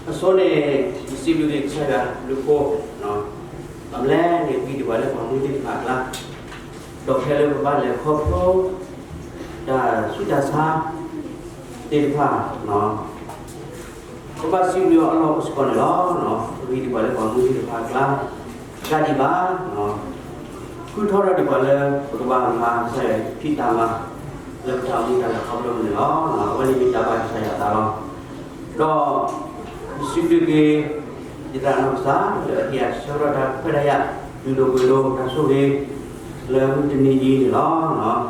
အဆိန့ၣ် ယစံးဘျုးက့ၤကစၢ်ယွၤဘျုးဖှိၣ်, အမ့ၢ်လဲၣ်န့ၣ် ပှၤဒံးပှၤလၢပှၤမူသ့ၣ်တဖၣ်အကျါ, ဒီးဖဲလၢပဘၣ်လဲၤခီဖျိ တၢ်ဆူးတၢ်ဆါသ့ၣ်တဖၣ် ပဘၣ်စံးဘျုးအီၤအလီၢ်အိၣ်စ့ၢ်ကီးန့ၣ်လီၤ. ပဂံၢ်ဒံးပှၤလၢပှၤမူသ့ၣ်တဖၣ်အကျါ တၢ်ဒံးဘၣ်, ဃုထၢထီၣ်ဒံးပှၤလၢ ပကဘၣ်မၤကစၢ်ယွၤဖံးတၢ်မၤ လၢပတၢ်အိၣ်မူတၢ်လဲၤခီဖျိပူၤန့ၣ်လီၤ. အဝဲန့ၣ်မ့ၢ်တၢ်ဘၣ်ကစၢ်ယွၤအသးလီၤ. ဒီး ယစံးဘျုးက့ၤ ယသရၣ်နီၢ်ကစၢ် လၢအဟ့ၣ်အဆၢထီၣ်တၢ်ခွဲးတၢ်ယာ် လုၢ်ဒိၣ်ပှ့ၤဒိၣ်တၢ်ဆိၣ်ဂ့ၤ လၢမုၢ်တနံၤအံၤန့ၣ်လီၤ.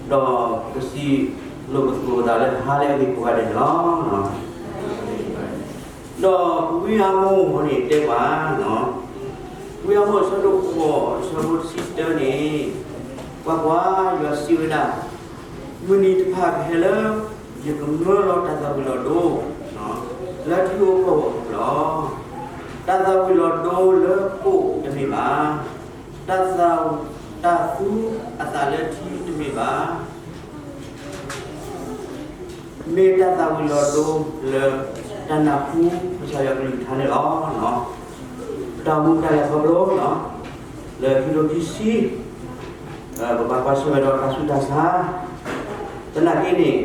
ဒီးပစံးလိာ်ပသကိးသးလၢ ဟါလၢအဂ့ၤကိးဂၤဒဲးန့ၣ်လီၤ. ဒီးဝံအါမိၢ်န့ၣ်တဲပှၤ, ဝံအါမိၢ်အဆၢဒိၣ်ဃိး အဆၢဖိတဆံတၢန့ၣ်, ကွၢ်ကွၢ်, ယွၤစံးဝဲဒၣ်, မုၢ်နံၤတဖၣ်ကဟဲလၢ ယကမၢလီၤတၢ်သၣ်ဝံၤလီၤဒိ လၢထံဧိၤကီၢ်ဧိၤအပူၤလီၤ. တၢ်သၣ်ဝံၤလီၤဒိလၢကိၣ်တမ့ၢ်ဘၣ်, တၢ်သၣ်, တၢ်သူအသးလၢထံတမ့ၢ်ဘၣ် မ့ၢ်တၢ်သၣ်ဝံၤလီၤဒိလၢ တၢ်နၢ်ဟူကစၢ်ယွၤကလုၢ်ကထါန့ၣ်လီၤ. ပတၢ်အိၣ်မူတၢ်လဲၤခီဖျိ လၢခံကထိခံဆံ ပဘၣ်ကွၢ်ဆၢၣ်မဲာ်ဒီးတၢ်ဆူးတၢ်ဆါ သနာ်က့န့ၣ်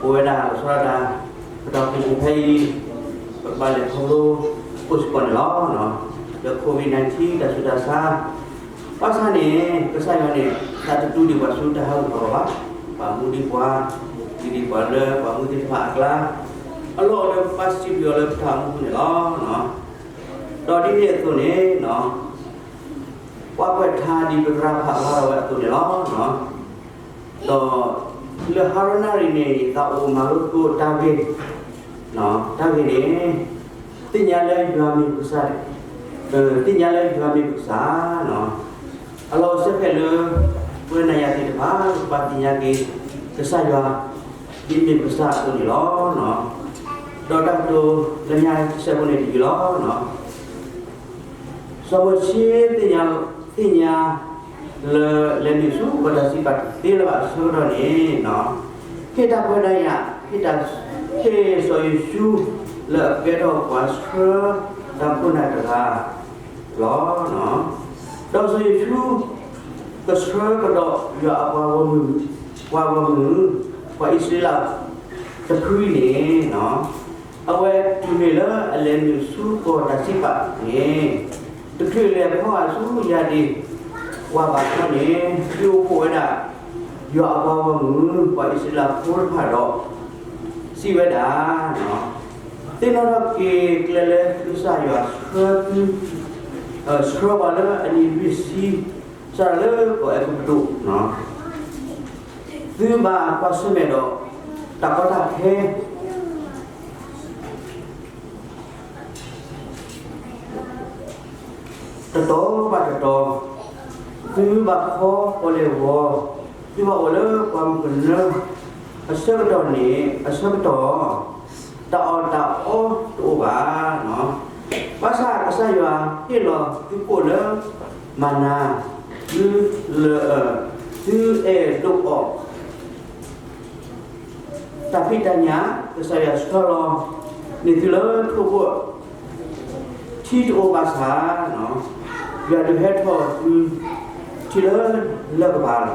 အိၣ်ဝဲဒၣ်လီၤဆီဒၣ်တၢ် ပတၢ်အိၣ်ဖှိၣ်ဖဲအံၤ ပကဘၣ်လဲၤခီဖျိအိၣ်စ့ၢ်ကီးန့ၣ်လီၤ. လၢ COVID nineteen တၢ်ဆူးတၢ်ဆါ ဘၣ်ဆၣ်န့ၣ် ကစၢ်ယွၤန့ၣ် သးတတူာ်ဒံးပှၤဆူတၢ်ဟးဂူာ်ဟးဂီၤဘၣ်. ပာ်မူဒံးပှၤ, ဒံးဒံးပှၤလၢပှၤမူသ့ၣ်တဖၣ်အကျါ, အလီၢ်အိၣ်လၢပဘၣ်စံးဘျုးအီၤလၢပတၢ်အိၣ်မူပူၤန့ၣ်လီၤ. ဒီးဒ်န့ၣ်အသိးန့ၣ် ပှၤကွဲးထါဒ်ပသရၣ်ဖးဖျါထီၣ်ဝဲအသိးန့ၣ်လီၤ. ဒီးလၢဟါရနၣ်ရံၣ်န့ၣ် ယသးအိၣ်မၤလိသကိးတၢ်ဂ့ၢ်, တၢ်ဂ့ၢ်န့ၣ် သ့ၣ်ညါလၢယွၤမ့ၢ်ပကစၢ်, သ့ၣ်ညါလၢယွၤမ့ၢ်ပကစၢ်, အလီၢ်အိၣ်စဲဖဲလၢ ပဝဲနၤယၤသ့ၣ်တဖၣ် ပဘၣ်သ့ၣ်ညါက့ၤ ကစၢ်ယွၤ ဒ်မ့ၢ်ပကစၢ်အသိးန့ၣ်လီၤ. ဒီးတၢ်ကတိၤလၢညါတစဲးဖိန့ၣ်တယံၤလီၤ. စီၤမိၤၡ့ သ့ၣ်ညါ, သ့ၣ်ညါလၢလဲၤနုာ်ဆူကီၢ်တၢ်စံးပာ်တသ့လၢၤဘၣ်အဆၢကတီၢ်န့ၣ်, ဟ့ၣ်တၢ်ခွဲးတၢ်ယာ်, ဟ့ၣ်တၢ်, ဟ့ၣ်စီၤယိၤၡူ လၢအကဲထီၣ်ပှၤဆှၢတၢ်ခိၣ်နၢ်တဂၤလီၤ. ဒီးစီၤယိၤၡူ ကဆှၢကဒီးယွၤအပှၤဂီၢ်မုၢ်, ပှၤဂီၢ်မုၢ်, ပှၤအံၣ်စရ့လးတဖုန့ၣ်, အဝဲတုၤမ့ၢ်လၢအလဲၤနုာ်ဆူကီၢ်တၢ်စံးပာ်န့ၣ်, တချုးလဲၤဖီၣ်အါဆူယၤဒ့ၣ်ဝၣ်ဘၣ်ခီန့ၣ်, ဒုးအိၣ်ဖှိၣ်ဝဲဒၣ် ယွၤအပှၤဂီၢ်မုၢ် ပှၤအံၣ်စရ့လးဖိတဖၣ်ဒီး စံးဝဲဒၣ်, သ့ၣ်နီၣ်ထီၣ်က့ၤကျဲလၢသုကစၢ်ယွၤဆှၢသု, ဆှၢပှၤလၢအနံၣ်လွံၢ်ဆံ စးထီၣ်လၢကီၢ်အဲၤကူပတူး, သုဘၣ်ကွၢ်ဆၢၣ်မဲာ်ဒီး တၢ်ကီတၢ်ခဲ တတီၤဘၣ်တတီၤ, သုဘၣ်ခီပီလဲၣ်ဂီၤ, သုဘၣ်အိၣ်လၢပှၢ်မုၢ်ကနၢ အဆၢကတီၢ်န့ၣ်, အဆၢကတီၢ် တၢ်အီၣ်တၢ်အီတအိၣ်ဘၣ်. ဘၣ်ဆၣ်ကစၢ်ယွၤဟ့ၣ်လီၤသုကိၣ်လၢမၤနၤ, သုလၢ, သုအဲၣ်ဒိးအီၣ် တၢ်ဖံးတၢ်ညၣ် ကစၢ်ယွၤဆှၢလီၤန့ၢ်သုလၢထိၣ်ဘိၣ် ထံတအိၣ်ဘၣ်ဆၣ်, ယွၤဒုးဟဲထီၣ်သုထံလၢလၢၢ်ကပၤ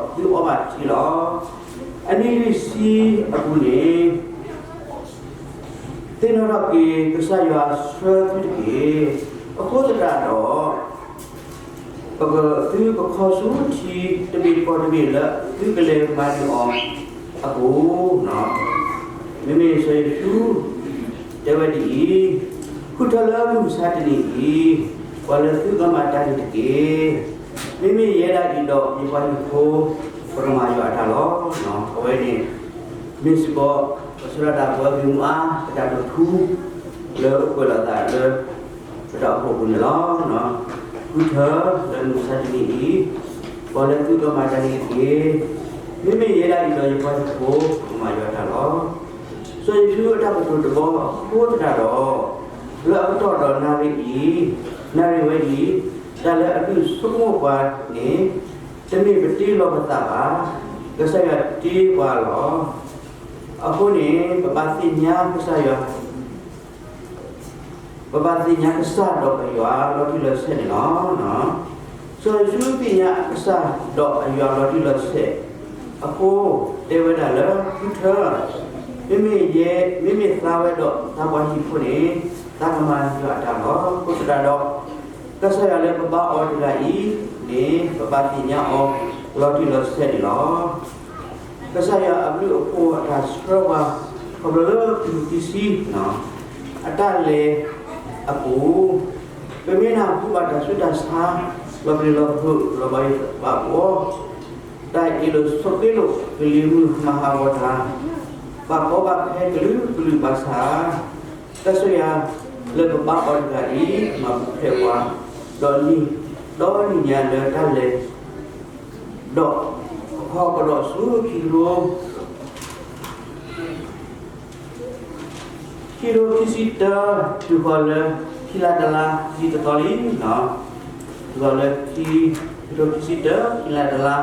ဒီးသုအီဘၣ်ထံလီၤ. အနံၣ်လွံၢ်ဆံအပူၤန့ၣ် သ့ၣ်နီၣ်ထီၣ်က့ၤ ကစၢ်ယွၤဆှၢသုတက့ၢ်. အဃိသတးဒီး ပကသုကခီဆူထံတဘ့ၣ်ကီၢ်တဘ့ၣ်လၢ သုကလဲၤမၤန့ၢ်အီၤအပူၤ, မ့မ့ၢ်စီၤယိၤၡူ တဲဝဲဒ်အံၤ, ဃုထၢလၢမုၢ်မဆါတနံၤအံၤ, ပှၤလၢသုကမၤတၢ်န့ၣ်တက့ၢ်. မ့မ့ၢ်ယဲဒၣ်အံၤဒီးယပှၤဟံၣ်ဖိ ပကမၤယွၤအတၢ်လီၤ. အဝဲန့ၣ် မ့ၢ်စ့ၢ်ကီး ပဆၢဒၣ်တၢ်ပှၤဂ့ၢ်မူအါ ပတၢ်ဒိးထူ လၢအိၣ်ကွဲးလီၤသးလၢ ပတၢ်အိၣ်ဖှိၣ်အပူၤန့ၣ်လီၤ. ဃုထၢလၢမုၢ်မဆါတနံၤအံၤ, ပှၤလၢသုကမၤတၢ်န့ၣ်တက့ၢ်. မ့မ့ၢ်ယဲဒၣ်အံၤဒီးယပှၤဟံၣ်ဖိ ပကမၤယွၤအတၢ်လီၤ. စီၤယိၤၡူအတၢ်ကတိၤတဘီအဃိသတးဒီး, လၢအကတီၢ်ဒီးနၣ်ရံၣ်အံၤ, နၣ်ရံၣ်ဝဲအံၤ, တၢ်လၢအဒုးဆိကမိၣ်ပှၤန့ၣ် တမ့ၢ်ပတ့လီၤပသးဘၣ်, ကစၢ်ယွၤတ့ပှၤလီၤ. အဃိန့ၣ် ပဘၣ်သ့ၣ်ညါကစၢ်ယွၤ ပဘၣ်သ့ၣ်ညါကစၢ်ဒီးပယွၤလီၤတံၢ်လီၤဆဲးန့ၣ်လီၤ. စီၤယိၤၡူသ့ၣ်ညါကစၢ်ဒီးအယွၤလီၤတံၢ်လီၤဆဲးအဃိ, တဲဝဲဒၣ်လၢ ဃုထၢ, မ့မ့ၢ်ယဲ, မ့မ့ၢ်သါဝဲဒီးသါပှၤဟံၣ်ဖိန့ၣ်, သါကမၤယွၤအတၢ်လီၤ. အဃိသတးဒီး ကစၢ်ယွၤလၢပဘါအီၤတဂၤအံၤန့ၣ် ပဘၣ်သ့ၣ်ညါအီၤလီၤတံၢ်လီၤဆဲးန့ၣ်လီၤ. ကစၢ်ယွၤအဘျုးအဖှိၣ်အတၢ်ဆှၢပှၤ ခီဖျိလၢပယူၤကံစံ အတၢ်လဲၤအပူၤ, ပမ့ၢ်နၢ်ဟူဘၣ်တၢ်ဆူးတၢ်ဆါ လီၤပျံၤလီၤဖုး လီၤဘၣ်ယိၣ်ဘၣ်ဘှီ, တၢ်အ့ၣ်လိာ်ဆိးက့လိာ်ကလံၤမုၢ်မၤဟးဂီၤတၢ်, ဘၣ်ကီဘၣ်ခဲကလုာ်ကလုာ်ဘၣ်ဆၣ်, ကစၢ်ယွၤလၢပဘါအီၤတဂၤအံၤ မၤပူၤဖျဲးပှၤ, ဒီးနံၤ, ဒီနံၤညါလၢတၢ်လဲၤ ဒီးအခီကဒီးဆူခံကထိ ခံကထိခံဆံတၢ တုၤဃီၤလၢ ခံလါတလါ ခံဆံတသီလံ, တုၤဃီၤလၢ ခံကထိခံဆံတၢ ခံလါတလါ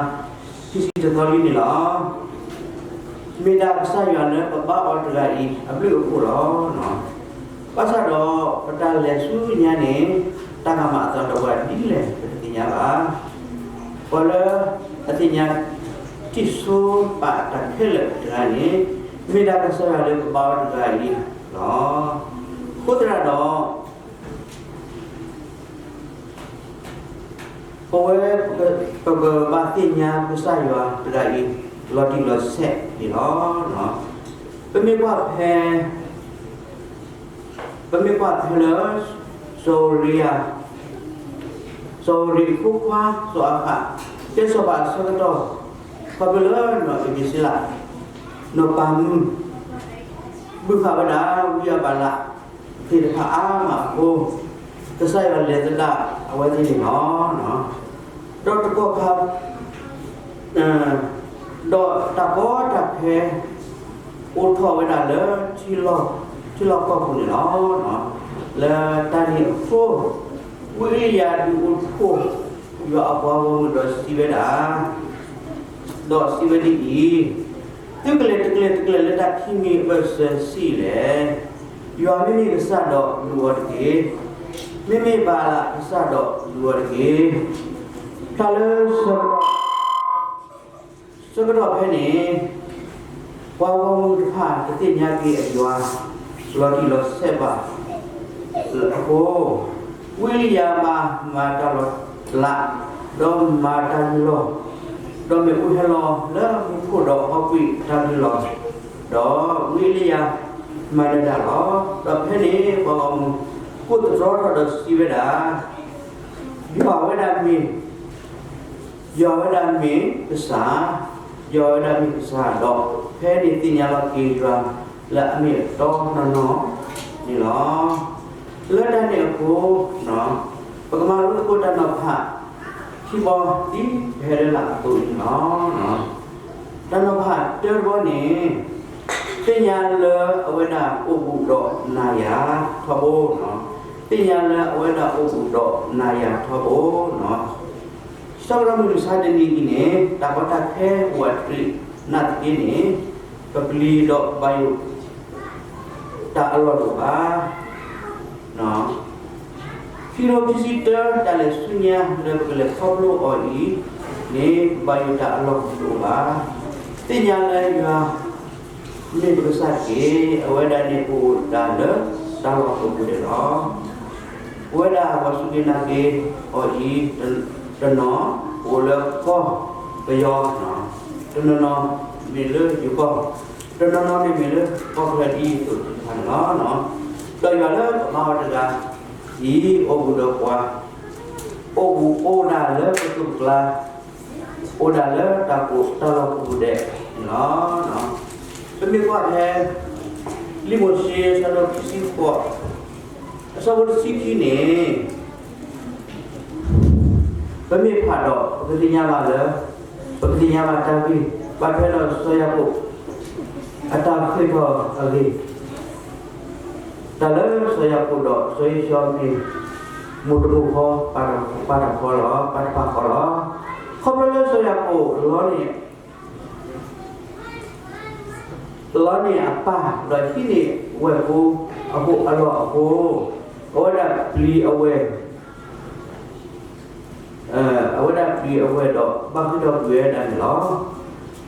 ခံဆံတသီလံန့ၣ်လီၤ. မ့ၢ်ဒၣ်ကစၢ်ယွၤလၢပဘါအီၤတဂၤအံၤ အဘျုးအဖှိၣ်လီၤ. ဘၣ်ဆၣ်ဒီးပတၢ်လဲၤဆူညါန့ၣ် တၢ်ကမၤအသးဒီးပှၤဒ်လဲၣ် ပတသ့ၣ်ညါဘၣ်. ပှၤလၢအသ့ၣ်ညါ ထံၣ်ဆိပာ်တၢ်ခဲလၢာ်တဂၤန့ၣ် မ့ၢ်ဒၣ်ကစၢ်ယွၤလၢပဘါအီၤတဂၤအံၤလီၤ. အဃိသတးဒီး ပဝဲ ပကဘၣ်သ့ၣ်ညါကစၢ်ယွၤတဂၤအံၤ လီၤတံၢ်လီၤဆဲးန့ၣ်လီၤ. ပမ့ၢ်ကွၢ်ဖဲ ပမ့ၢ်ကွၢ်ဖဲလၢ စီၤဧူရံယၤ, စီၤဧူရံအဖိခွါစီၤအၤဃး တဲစီၤပၤအဆၢကတီၢ် ခီဖျိလၢနီၢ်အ့းဘ့းစ့လး နီၢ်ပၤမုၣ် ဘုၣ်ဃာ်ဝဲဒၣ်ဝံအၤဘၤလး သ့ၣ်တဖၣ်အါမးအဃိ, ကစၢ်ယွၤလဲၤသဒၣ်အဝဲသ့ၣ်န့ၣ်လီၤ. ဒီးတကီၢ်ခါ ဒီးတၢ်ကီတၢ်ခဲ အိၣ်ထီၣ်ဝဲဒၣ်လၢ ထံလီၢ်ကီၢ်ပူၤန့ၣ်လီၤ. လၢတၢ်န့ၣ်အဃိ, ဝံအ့လံယၤဒုးအိၣ်ဖှိၣ် ယွၤအပှၤဂီၢ်မုၢ်ဒီးစံးဝဲဒၣ်, ဒီးစံးဝဲဒ်အံၤ, သုကလဲၤတကျဲၤတကျဲၤလၢတၢ်ခံမံၤအဘၢၣ်စၢၤဆံးလဲၣ်. ယွၤမ့မ့ၢ်ကစၢ်ဒီးလူၤအီၤတက့ၢ်. မ့မ့ၢ်ဘၤအလးကစၢ်ဒီးလူၤအီၤတက့ၢ်. ဖျါလၢ ဆၢကတီၢ်ဖဲန့ၣ်, ပှၤဂီၢ်မုၢ်တဖၣ်တသ့ၣ်ညါက့ၤအယွၤ လီၤတံၢ်လီၤဆဲးဘၣ်အဃိ, ဝံအ့လံယၤမၤမၤတၢ်လီၤလး, ဒီးမၤတၢ်လုၢ်လီၢ်, ဒီးမ့ၣ်အူဟဲလီၤလၢမူခိၣ်ဒီးဟီၣ်ကွံာ်တၢ်လုၢ်လီၢ်, ဒီးဝံအ့လံယၤမၤနၢၤတၢ်လီၤ. ဒီးဖဲန့ၣ် ပှၤဂီၢ်မုၢ်ကိးသတြီထီၣ်ဒီးစံးဝဲဒၣ်, ယွၤဝဲဒၣ်မ့ၢ် ယွၤဝဲဒၣ်မ့ၢ်ကစၢ်, ယွၤဝဲဒၣ်မ့ၢ်ကစၢ်ဒီး ဖဲန့ၣ်သ့ၣ်ညါလီၤက့ၤယွၤလၢအမ့ၢ်အတီနီၢ်နီၢ်န့ၣ်လီၤ. လၢတၢ်န့ၣ်အဃိ, ပကမၤလိသကိးတၢ်နီၤဖး ခံဘီဒ်ပဟဲလၢလာ်အသိးန့ၣ်လီၤ. တၢ်နီၤဖးတၢတဘီန့ၣ်, သ့ၣ်ညါလၢအဝဲဒၣ်အိၣ်ဘူးဒီးနၤယၤထီဘိ, သ့ၣ်ညါလၢအဝဲဒၣ်အိၣ်ဘူးဒီးနၤယၤထီဘိ, ဆၢကတီၢ်မုၢ်မဆါတနံၤအံၤန့ၣ် တၢ်ကီတၢ်ခဲအိၣ်အတြံးနာ်သက့န့ၣ်, ပပျံၤဒီးဘၣ်ယိၣ်တၢ်အလီၢ်တအိၣ်ဘၣ်. ခံကထိခံဆံတၢ တၢ်လဲၤဆူညါလၢပကလဲၤခီဖျိအီၤအံၤန့ၣ် ပဘၣ်ယိၣ်တၢ်အလီၢ်တအိၣ်ဘၣ်. သ့ၣ်ညါလၢယွၤ မ့ၢ်ပကစၢ်တက့ၢ်. အဝဲဒၣ်န့ၣ်အိၣ်ဒၣ်လၢတၢ်လီၢ်ကိးပူၤဒဲးလီၤ. ပဝဲဒၣ်ပှၤစူၢ်က့ၤနာ်က့ၤအီၤအံၤ တနီၤအိၣ်လၢကီၢ်ပယီၤ, တနီၤနီၤမ့ၢ်လၢယိၤကီၢ်, တနီၤနီၤန့ၣ်မ့ၢ်လၢကီၢ်ချၢဒ်သိးသ့ၣ်တဖၣ်န့ၣ်လီၤ. ဒီးယွၤလၢပဘါအီၤတဂၤအံၤ အိၣ်ဘူးဒီးပှၤ, အိၣ်ဘူးအိၣ်ဒၣ်လၢပသိးပကျါ, အိၣ်ဒၣ်လၢတၢ်ကိးတၢ်လီၢ်ကိးပူၤဒဲးန့ၣ်လီၤ. ပမ့ၢ်ကွၢ်ဖဲ လံာ်မိၤၡ့အဆၢဒိၣ်ခံဆံဃိး အဆၢဖိတဆံခံန့ၣ် ပမ့ၢ်ဖးဒီး ပကသ့ၣ်ညါဘၣ်လၢ ပကသ့ၣ်ညါဘၣ်တၢ်ဂ့ၢ် ဘၣ်ထွဲဒီးစီၤယၤကိာ် အတၢ်ဃ့ၢ်ထီၣ်အဂ့ၢ်, တၢ်လၢစီၤယၤကိာ်ဒီးစီၤဧ့ၡီၤမ့ၢ် မိၢ်တမိၢ်ဃီ ပၢ်တပၢ်ဃီလီၤ, ပၢ်တပၢ်ဃီလီၤ. ခီဖျိလၢစီၤယၤကိာ်လီန့ၣ် လီန့ၢ်အပၢ် ဒီးဟံးန့ၢ်ဝဲၢ်ကိအလီၢ်အဃိ, အဝဲဒၣ်ပျံၤအဝဲၢ်, အဝဲဒၣ်ပျံၤအဝဲၢ်ဒီးဘၣ်ဃ့ၢ်ထီၣ်ကွံာ်ဝဲဒၣ်န့ၣ်လီၤ.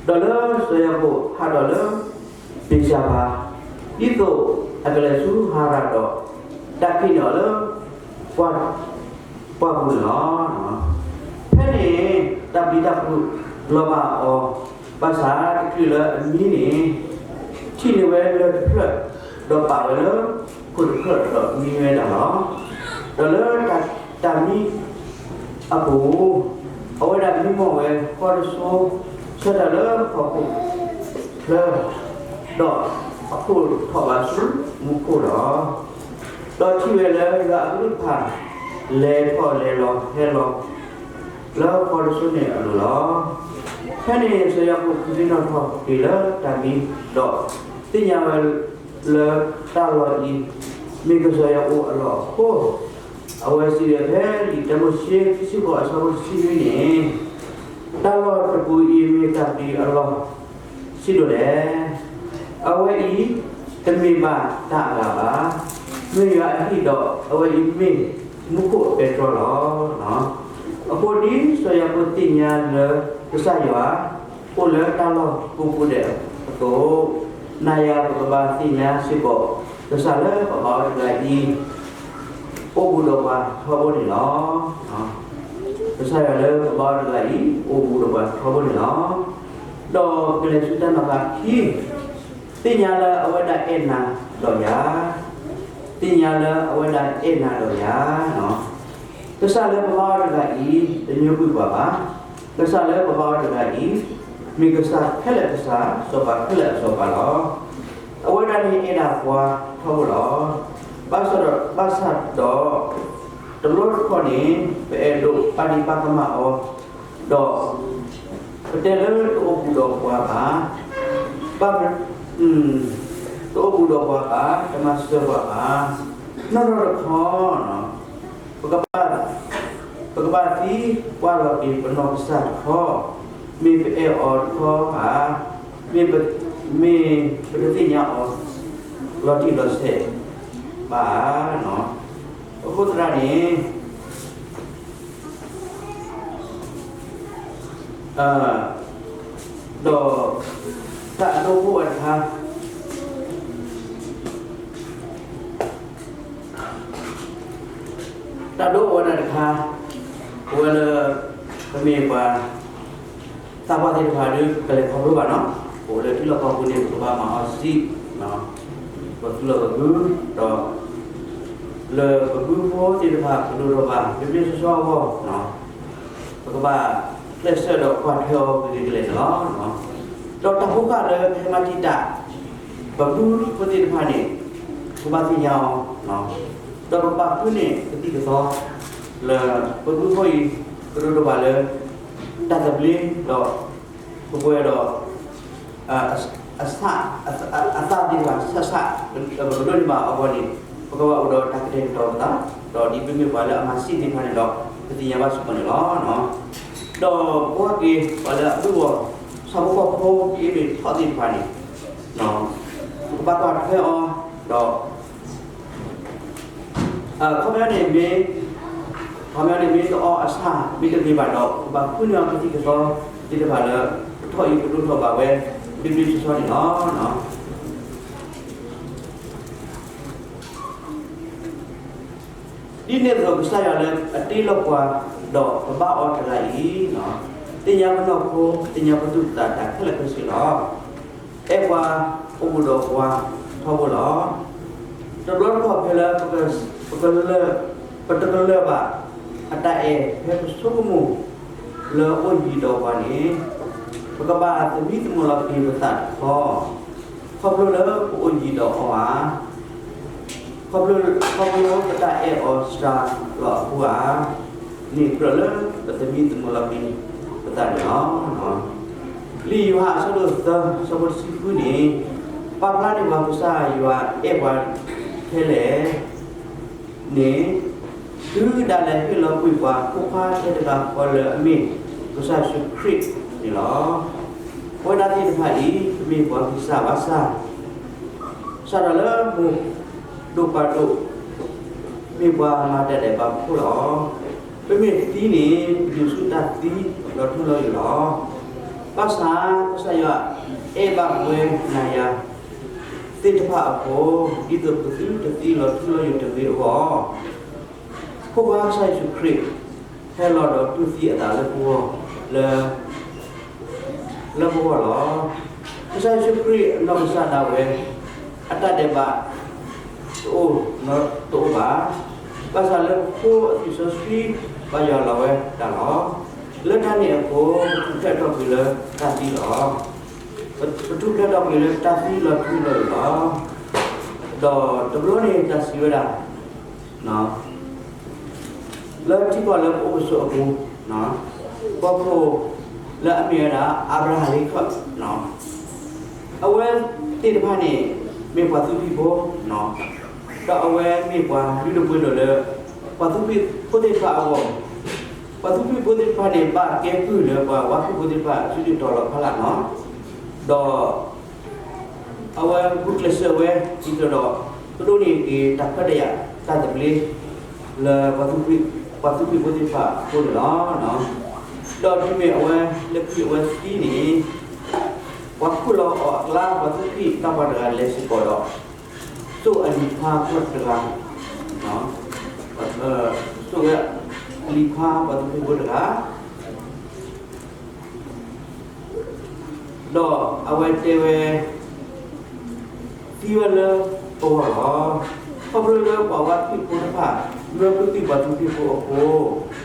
ဒီးလၢစီၤယၤကိာ်ဟးထီၣ်လၢ ဘ့ၣ်ၡၤဘၤ, ဒ်သိးအကလဲၤဆူဟၤရၣ်ဒီး တၢ်က့ၣ်န့ၢ်အီၤလၢ ပှၢ်ပူၤန့ၣ်လီၤ. ဖဲန့ၣ် တၢ်ပျံၤတၢ်ဖုးလီၤဘၣ်အီၤ, ဘၣ်ဆၣ်တချုးလၢအမံန့ၣ် ထံၣ်န့ၢ်ဝဲလၢၢ်တဖျၢၣ်, ဒီးပာ်ဝဲလၢခိၣ်တဖျၢၣ်ဒီးမံဝဲဒၣ်လီၤ. ဒီးလၢတၢ်မံအပူၤ, အဝဲဒၣ်မံမီၢ်ဝဲဃီတစိၤ, ဆၢထၢၣ်လၢဟီၣ်ခိၣ်ချၢ, ဒီးအခိၣ်ထီၣ်ဘၣ်ဆူမူခိၣ်လီၤ. ဒီးထံၣ်ဝဲလၢယွၤအကလုၢ်ကထါ လဲၤထီၣ်လဲၤလီၤဟဲလီၤ လၢဃီတစိၤန့ၣ်အလိၤလီၤ. ဖဲန့ၣ်စီၤယၤကိာ်သ့ၣ်နီၣ်ထီၣ်က့ၤလၢတၢ်မံ, ဒီးသ့ၣ်ညါဝဲလၢတၢ်လီၢ်အံၤ မ့ၢ်ကစၢ်ယွၤအအိၣ်အလီၢ်အဃိ, အဝဲစံးဝဲဖဲလံာ်တၢမိၤၡ့ ခံဆံဃိး အဆၢဖိတဆံနွံန့ၣ်, တၢ်လီၢ်တပူၤအံၤမ့ၢ်တၢ်ပျံၤအလီၢ် ဆံးဒိၣ်လဲၣ်. အဝဲအံၤတမ့ၢ်ဘၣ်တၢ်အဂၤဘၣ်. မ့ၢ်ယွၤအဟံၣ်ဒီး အဝဲအံၤမ့ၢ်မူခိၣ်အပဲတြီလီၤ. အဃိဒ်စီၤယၤကိာ်သ့ၣ်ညါလၢကစၢ်ယွၤ အိၣ်လၢတၢ်လီၢ်ကိးပူၤဒဲးအသိး, နၤယၤပကဘၣ်သ့ၣ်ညါစ့ၢ်ကီး ကစၢ်လၢပဘါအီၤတဂၤအံၤ အိၣ်ဘူးဒီးပှၤထီဘိန့ၣ်လီၤ. ကစၢ်ယွၤလၢပဘါအီၤတဂၤအံၤ အိၣ်ဘူးဒီးပှၤထီဘိန့ၣ်လီၤ. ဒီးပကလဲၤဆူတၢ်နီၤဖးခံ, သ့ၣ်ညါလၢအဝဲဒၣ်အဲၣ်နၤဒီးယၤ, သ့ၣ်ညါလၢအဝဲဒၣ်အဲၣ်နၤဒီးယၤ, ကစၢ်လၢပဘါအီၤတဂၤအံၤ တမံၤကွံာ်ပှၤဘၣ်. ကစၢ်လၢပဘါအီၤတဂၤအံၤ မ့ၢ်ကစၢ်ခဲလၢာ်ကစၢ်, စီၤပၤခဲလၢာ်အစီၤပၤလီၤ. အဝဲဒၣ်န့ၣ်အဲၣ်ဒၣ်ပှၤထီဘိလီၤ. ဘၣ်ဆၣ်ဒီး, ဘၣ်ဆၣ်ဒီး တဘျီတခီၣ်န့ၣ် ပအဲၣ်ဒိးပာ်ဒံးပာ်ကမၣ်အီၤ, ဒီးပတဲလၢတအိၣ်ဘူးဒီးပှၤဘၣ်, ဘၣ်, တအိၣ်ဘူးဒီးပှၤဘၣ်, တမၤစၢၤပှၤဘၣ်, နီၢ်နီၢ်တခီ ပကဘၣ်, ပကဘၣ်သံကွၢ်လီၤက့ၤပနီၢ်ကစၢ်တခီ, မ့ၢ်ပအဲၣ်အီၤတခီဧါ, မ့ၢ်ပ, မ့ၢ်ပတသ့ၣ်ညါအီၤ လီၤတံၢ်လီၤဆဲးဘၣ်ဧါ. အဃိသတးန့ၣ် ဒီး တၢ်ဒိအိၣ်ဝဲဒၣ်တခါ, တၢ်ဒိအိၣ်ဝဲဒၣ်တခါ, ပဝဲလၢ ပမ့ၢ်ပှၤ သးပှၢ်သ့ၣ်တဖၣ်ဒီး ပကလဲၤခီဖျိဘၣ်နီၤ, ပအိၣ်လၢထံလီၢ်ကီၢ်ပူၤန့ၣ် ပကဘၣ်မၤအီၤစံး, ပသူလီၤပဘု, ဒီး လၢပဘုဖိသ့ၣ်တဖၣ် ကဒိၣ်ထီၣ်ဘၣ် ဘျ့ဘျ့ဆှီဆှီအဂီၢ်, ပကဘၣ်ကျဲးစၢးဒီးကွၢ်ထွဲအီၤကဂ့ၤကလဲာ်န့ၣ်လီၤ. ဒီးတၢ်ဖိဃၢ်လၢကဟဲမၤတံာ်တာ် ပဘုဖိသ့ၣ်တဖၣ်န့ၣ် ပကဘၣ်သ့ၣ်ညါအီၤ, ဒီးပကဘၣ်ဃုန့ၢ်ကသံၣ်ကသီ လၢပဘုဖိအံၤ ကဒိၣ်ထီၣ်ဘၣ်လၢ တၢ်သဘျ့ဒီး ပပှဲၤဒီး အ, အသၣ်သ့ၣ်တဖၣ်ဆးဆး ပကဒိးန့ၢ်ဘၣ်အဂီၢ်န့ၣ် ပကဘၣ်အိၣ်ဒီးတၢ်ကတဲာ်ကတီၤပသး, ဒီးဒ်ပမ့ၢ်ပှၤလၢအမၤစံးသ့ၣ်တဖၣ်န့ၣ်ဒီး ပသ့ၣ်ညါဘၣ်စ့ၢ်ကီးန့ၣ်လီၤ. ဒီးပဝဲက့ၤပှၤလၢအဘုၣ်အီၤ ဆၣ်ဖိကီၢ်ဖိ အ့ၣ်မ့ၢ်ထီၣ်သ့ၣ်တဖၣ်န့ၣ် ပကဘၣ်ကွၢ်ထွဲအီၤ, ဒီး ခီပညီန့ၣ်မ့ၢ်, ခီပညီန့ၣ်မ့ၢ်တအီအဆၣ် မ့ၢ်တဂ့ၤဘၣ်ဒီး ပကဘၣ်ဃုန့ၢ်အီၤကသံၣ်ကသီသ့ၣ်တဖၣ်လၢ ပထီၣ်အံၤကဒိၣ်ထီၣ်ဘၣ်ဝဲ ဘျ့ဘျ့ဆှီဆှီန့ၣ်လီၤ. ဒ်န့ၣ်အသိးကစၢ်ယွၤလၢအတ့လီၤပှၤ ဒီးပဘါအီၤတဂၤအံၤ, သ့ၣ်ညါပနီၢ်ခိ သ့ၣ်ညါပသူၣ်ပသးတၢ်ခဲလၢာ်ခဲဆ့လီၤ. အဲၣ်ပှၤ အိၣ်ဘူးဒီးပှၤထီဘိလီၤ. တဘျီတခီၣ်ဖဲလၢ ပက, ပတကလၢၤဘၣ် အတၢ်အဲၣ်ဖဲပဆိကမိၣ် လၢအအိၣ်ယံၤဒီးပှၤန့ၣ်, ပကဘၣ်သမံသမိးလီၤက့ၤပသးတခီ, ခီဖျိလၢပအိၣ်ယံၤဒီးအီၤဧါ, ခီဖျိ, ခီဖျိပတၢ်အဲၣ်အီၤစှၤလီၤအဃိဧါ, န့ၣ်ကြၢးလၢပသမံသမိးလီၤက့ၤပသးန့ၣ်လီၤ. လံာ်ယိၤဟၣ်အဆၢဒိၣ်သၢ အဆၢဖိတဆံဃုန့ၣ်, ပာ်ဖျါန့ၢ်ပှၤကစၢ်ယွၤအဲၣ်ပှၤခဲလၢာ် န့ၣ်, တုၤဒၣ်လဲာ်ဟ့ၣ်လီၤကွံာ်ပှၤ ဖိခွါထဲတဂၤဃီလၢအမ့ၢ် ကစၢ်ယ့ၣ်ၡူးခရံာ်န့ၣ်လီၤ. ပဝဲဒၣ်သ့ၣ်တဖၣ်အံၤ ပမ့ၢ်ပှၤဂံၢ်စၢ်ဘါစၢ်, စးထီၣ်လၢမိၢ်ဒိၣ်ပၢ်ဒိၣ် မ့ၢ်ပှၤမၤတၢ်ဒဲးဘးဖိလီၤ. ပမ့ၢ်သံန့ၣ် ပဒုးဆူတၢ်သံလီၤထူလီၤယိာ်လီၤ. ဘၣ်ဆၣ် ကစၢ်ယွၤအဲၣ်ဘၣ်ပဝဲနၤယၤသ့ၣ်တဖၣ်အဃိ, ဒ်သိးပသုတသံလီၤထူလီၤယိာ်တဂ့ၤအဂီၢ် ဖိခွါကစၢ်ယ့ၣ်ၡူးခရံာ် ဟဲလီၤဒီးတူၢ်သံအသးလၢပဂီၢ် လၢ လၢပဂီၢ်လီၤ. ကစၢ်ယ့ၣ်ၡူးခရံာ်အနီၢ်ကစၢ်ဒၣ်ဝဲ အတၢ်ဒဲးဘး တအိၣ် တအိၣ်ဘၣ်. ဘၣ်ဆၣ်လၢပဖိအသွံၣ်စီဆှံ ပာ်ယွၤလီၤဝဲဒၣ်လီၤ. လၢတၢ်န့ၣ်အဃိ ပထူၣ်ဖျဲးထီၣ်ကွံာ်လၢတၢ်သံလီၤ. ပထူၣ်ဖျဲးထီၣ်ကွံာ်လၢတၢ်သံလီၤထူလီၤယိာ်လီၤ. ဒီးတဘျီန့ၣ်တၢ်စံးဝဲဒၣ် လၢထံကီၢ်လၢပအိၣ်ပဆိးအပူၤ, ပှၤခိၣ်လၢအမ့ၢ်ဝဲဒၣ် အၤဘြၤဟၣ်လ့ခၢၣ်, အဝဲသ့ၣ်တဖၣ်န့ၣ် မ့ၢ်ပှၤသူဖံးဖိ, ဒီးအဝဲမ့ၢ်ပှၤလုၢ်ဒိၣ်ပှ့ၤဒိၣ်လၢ ပှၤသူဖံးဖိသ့ၣ်တဖၣ်အဂီၢ်, ပှၤသူဖံးဖိသ့ၣ်တဖၣ်န့ၣ် ဘၣ်ကဲကုၢ်လၢပှၤဝါဖံးဖိသ့ၣ်တဖၣ် စုဒုၣ်တီၤလီၤဖးလၢ်နီၤ, ဒီး အဝဲဂုာ်ကျဲးစၢးဝဲ ဒ်သိးဒီး ကဒိးန့ၢ်က့ၤတၢ်ခွဲးတၢ်ယာ်တၢ်သဘျ့ လၢ ပှၤသူဖံးဖိသ့ၣ်တဖၣ်အဃိန့ၣ်လီၤ. ဒီးတုၤမ့ၢ်အဝဲလၢခံအဝဲသံန့ၣ် ပှၤခူၣ်လီၤအီၤအကျါ ပှၤသူဖံးတၢ်ပှၤတဂၤလဲၤစ့ၢ်ကီးဒီး သိၣ်အလံၤခွါဖိတဂၤ, သိၣ်ဝဲအလံၤခွါပှၤသူဖံးဖိတဂၤ ဒီးအဝဲတဲဝဲ သံဝဲလၢပဂီၢ်လီၤ. ခီဖျိလၢပှၤဝါဖံးဖိတဖၣ် မၢကွံာ်ကွံာ်ပှၤသူဖံးဖိအဃိ,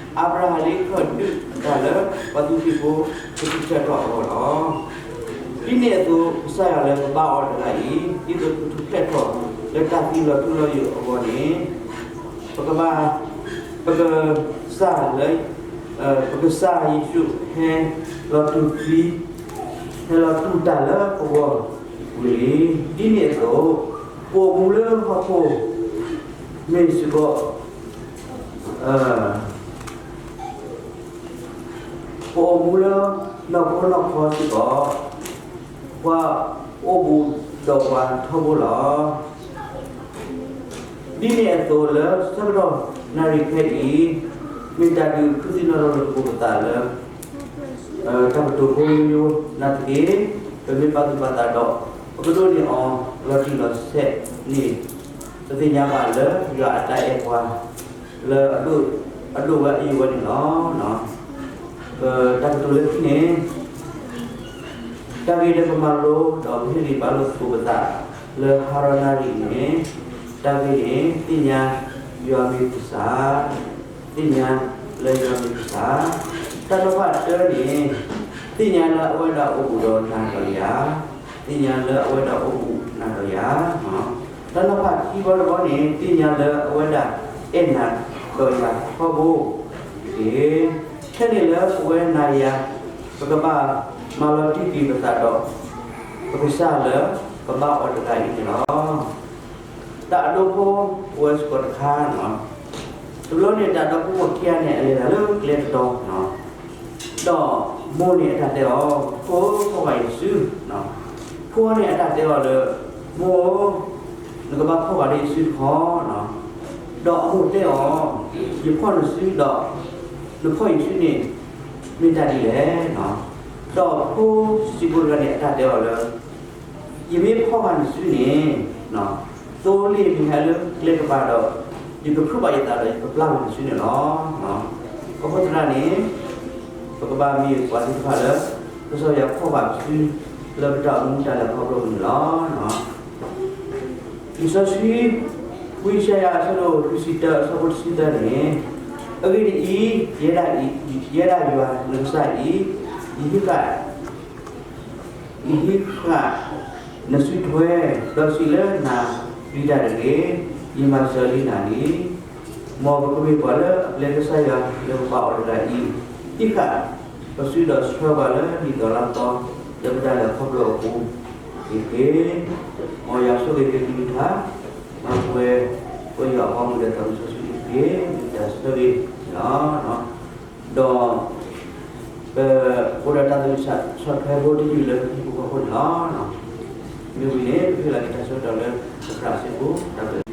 အၤဘြၤဟၣ်လ့ခၢၣ်ဒုးတၢ်လၢပှၤသူဖံးဖိကထူၣ်ဖျဲးထီၣ်အဂီၢ်လီၤ. ဒ်န့ၣ်အသိး ကစၢ်ယွၤလၢပဘါအီၤတဂၤအံၤ ဒ်သိးကထူၣ်ဖျဲးထီၣ်လၢတၢ်သံလီၤထူလီၤယိာ်အဂီၢ်န့ၣ် ပကဘၣ် ပကစၢ်လၢ ပကစၢ်ယ့ၣ်ၡူးဟဲလီၤတူၢ်သံ ဟဲလီၤတူၢ်တၢ်လၢပဂီၢ်ဝံၤလံ. ဒ်န့ၣ်အသိး ပအိၣ်မူလၢဟီၣ်ခိၣ်မ့ၢ်စ့ၢ်ကီး ပအိၣ်မူလၢနီၢ်ခိနီၢ်ခီစ့ၢ်ကီး ပှၤအိၣ်ဘူးဒီးပှၤထီဘိလီၤ. ဒ်န့ၣ်အသိးလၢဆၢကတီၢ်နၣ်ရံၣ်ခဲအံၤ မ့ၢ်တၢ်ဒုးခုသံနီၣ်ထီၣ်လိာ်သကိးပသးလၢ တၢ်ကတိၤဖိယိယိ နာ်သက့ ပမ့ၢ်ပာ်သူၣ်ပာ်သးဒီး ပကဒိးန့ၢ်အီၤလီၤတံၢ်လီၤဆဲးန့ၣ် ပသ့ၣ်ညါဘၣ်လၢယွၤအတၢ်အဲၣ်ပှၤ လၢအဒိၣ်ဝဲအယိာ်ဝဲန့ၣ်လီၤ. ပတၢ်ကတိၤလၢခံန့ၣ် တၢ်ဂ့ၢ်လၢပမၤလိဒီးပဟ့ၣ်ဂံၢ်ဘါလိာ်သကိးပသးလၢဟါရနၣ်ရံၣ်န့ၣ် တၢ်ဂ့ၢ်န့ၣ် သ့ၣ်ညါယွၤမ့ၢ်ကစၢ်, သ့ၣ်ညါလၢယွၤမ့ၢ်ကစၢ်, တၢ်နီၤဖးတၢန့ၣ် သ့ၣ်ညါလၢအဝဲဒၣ်အိၣ်ဘူးဒီးနၤဒီးယၤ, သ့ၣ်ညါလၢအဝဲဒၣ်အိၣ်ဘူးနၤဒီးယၤ, တၢ်နီၤဖးခံဘီတဘီန့ၣ် သ့ၣ်ညါလၢအဝဲဒၣ်အဲၣ်နၤဒီးယၤထီဘိတက့ၢ်. ခဲန့ၣ်လၢပဝဲနၤယၤ ပကဘၣ်မၤလီၤတံၢ်က့ၤပသးဒီး ပကစၢ်လၢပဘါအီၤတဂၤအံၤန့ၣ်လီၤ. တၢ်အဒိဖိအိၣ်ဝဲစ့ၢ်ကီးတခါ, တဘျီန့ၣ် တၢ်ဒီဖိမိၢ်ခံဂၤန့ၣ် အလဲၤတၢ်လၢကျဲတတီၤ, ဒီးမိၢ်န့ၣ်အတၢ်တဲအီၤ, ဖိ ဖီၣ်ဃာ်ယစု, ဖိန့ၣ်အတၢ်တဲအီၤလၢ မိၢ်ဧၢ, နကဘၣ်ဖီၣ်ဃာ်ဒီးယစုတခီ, ဒီးအမိၢ်တဲအီၤ, ယဖီၣ်နစုဒီး နဖီၣ်ယစုန့ၣ် မ့ၢ်တၢ်ဒ်လဲၣ်. ဒီးဖိစံးဖိတဂၤန့ၣ် အတၢ်တဲအီၤလၢ ယမ့ၢ်ဖီၣ်ဃာ်နစုန့ၣ်, သိလ့ၣ်မ့ၢ်ဟဲလၢကျဲကပၤဒီး ယကဖုးဘၣ်ယသးဒီးယကပျၢ်ဝဲနစုန့ၣ်လီၤ. အဃိသတးန့ၣ် ပကဘၣ်မ့ၢ်ပှၤသ့ၣ်တဖၣ်လၢ ကစၢ်ယွၤဖီၣ်ဘၣ်စု လၢပတၢ်အိၣ်မူတၢ်လဲၤခီဖျိအပူၤန့ၣ်လီၤ. လံာ်စီဆှံ ဝံယၡါယၤအဆၢဒိၣ်လွံၢ်ဆံတၢ အဆၢဖိတဆံသၢန့ၣ်, အဂ့ၢ်ဒ်အံၤ, ယဲဒၣ်, ယဲဒၣ်ယွၤနကစၢ်အံၤ, ယဟံးဃာ် ယဟံးဃာ်နစုထွဲ, ဒီးစံးလၢနၤ, ပျံၤတၢ်တဂ့ၤ, ယမၤစၢၤလံနၤလံ. မ်ပကမ့ၢ်ပှၤလၢအပျဲကစၢ်ယွၤလၢပဘါအီၤတဂၤအံၤ, ဟံးဃာ်ပစုဒီးဆှၢပှၤလၢနံၣ်သီလါသီ လၢပတၢ်လဲၤခီဖျိအပူၤတက့ၢ်. မ်ယွၤဆိၣ်ဂ့ၤက့ၤသုတဖၣ်, မ်ပဝဲ ပဝဲယွၤအဘီအမုၢ်ဒီးသးစီဆှံတက့ၢ်, မ့ၢ်တၢ်ဆၢဂ့ၤန့ၣ်လီၤ. ဒီး ပအိၣ်ဒီးတၢ်သူၣ်ဆးဆီၣ်ထွဲဖိတယုၢ်လၢဟံၣ်ဖိဃီဖိန့ၣ်လီၤ. မ့ၢ်ဝံၤန့ၣ် ပဟ့ၣ်လီၤက့ၤတၢ်ဆၢကတီၢ်လၢ သရၣ်စ့ၢ်ကီး တၢ်ဘျုး